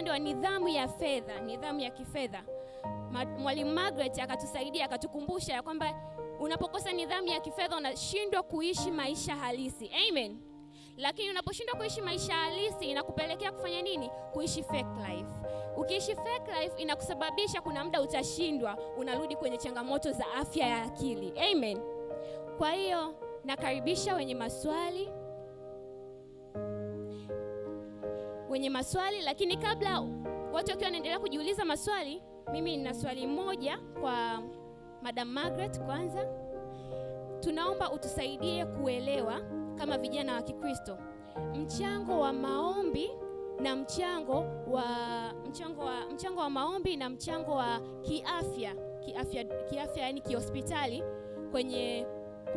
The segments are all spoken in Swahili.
upande wa nidhamu ya fedha, nidhamu ya kifedha, Mwalimu Margaret akatusaidia, akatukumbusha ya kwamba unapokosa nidhamu ya kifedha unashindwa kuishi maisha halisi. Amen. Lakini unaposhindwa kuishi maisha halisi inakupelekea kufanya nini? Kuishi fake life. Ukiishi fake life inakusababisha kuna muda utashindwa, unarudi kwenye changamoto za afya ya akili. Amen. Kwa hiyo nakaribisha wenye maswali, lakini kabla watu wakiwa wanaendelea kujiuliza maswali, mimi nina swali moja kwa Madam Margaret kwanza. Tunaomba utusaidie kuelewa kama vijana wa Kikristo mchango wa maombi na mchango wa maombi na mchango wa kiafya, yani kihospitali kwenye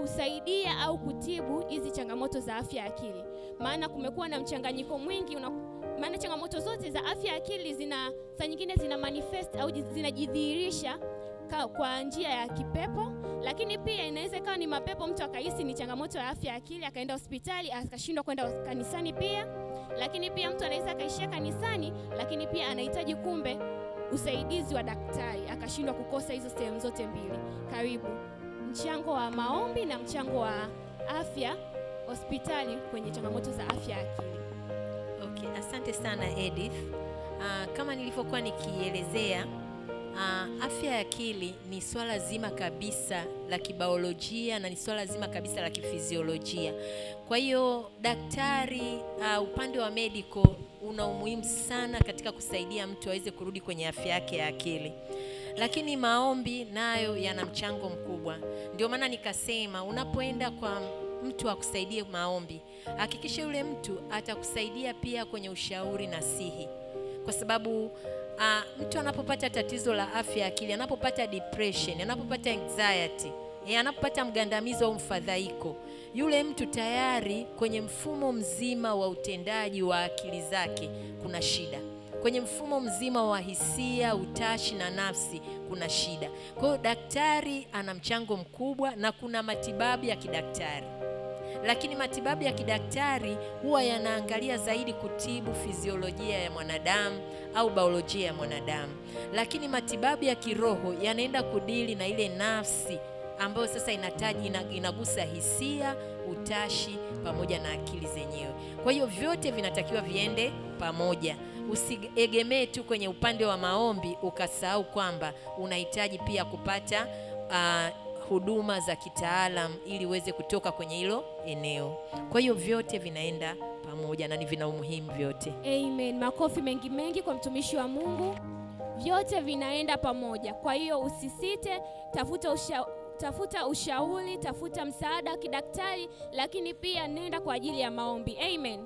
kusaidia au kutibu hizi changamoto za afya ya akili, maana kumekuwa na mchanganyiko mwingi maana changamoto zote za afya ya akili zina saa nyingine zina manifest au zinajidhihirisha kwa njia ya kipepo, lakini pia inaweza ikawa ni mapepo, mtu akahisi ni changamoto ya afya ya akili akaenda hospitali akashindwa kwenda kanisani pia. Lakini pia mtu anaweza akaishia kanisani, lakini pia anahitaji kumbe usaidizi wa daktari akashindwa kukosa hizo sehemu zote mbili. Karibu, mchango wa maombi na mchango wa afya hospitali kwenye changamoto za afya ya akili. Okay, asante sana Edith. Kama nilivyokuwa nikielezea, afya ya akili ni swala zima kabisa la kibiolojia na ni swala zima kabisa la kifiziolojia. Kwa hiyo daktari, upande wa medical una umuhimu sana katika kusaidia mtu aweze kurudi kwenye afya yake ya akili. Lakini maombi nayo yana mchango mkubwa. Ndio maana nikasema unapoenda kwa mtu akusaidie maombi, hakikisha yule mtu atakusaidia pia kwenye ushauri nasihi, kwa sababu mtu anapopata tatizo la afya ya akili, anapopata depression, anapopata anxiety, anapopata mgandamizo au mfadhaiko, yule mtu tayari kwenye mfumo mzima wa utendaji wa akili zake kuna shida. Kwenye mfumo mzima wa hisia, utashi na nafsi kuna shida. Kwa hiyo daktari ana mchango mkubwa na kuna matibabu ya kidaktari. Lakini matibabu ya kidaktari huwa yanaangalia zaidi kutibu fiziolojia ya mwanadamu au biolojia ya mwanadamu. Lakini matibabu ya kiroho yanaenda kudili na ile nafsi ambayo sasa inagusa hisia, utashi pamoja na akili zenyewe. Kwa hiyo vyote vinatakiwa viende pamoja. Usiegemee tu kwenye upande wa maombi ukasahau kwamba unahitaji pia kupata huduma za kitaalam ili uweze kutoka kwenye hilo eneo. Kwa hiyo vyote vinaenda pamoja na ni vina umuhimu vyote. Amen. Makofi mengi mengi kwa mtumishi wa Mungu. Vyote vinaenda pamoja. Kwa hiyo usisite, tafuta ushauri, tafuta msaada wa kidaktari, lakini pia nenda kwa ajili ya maombi. Amen.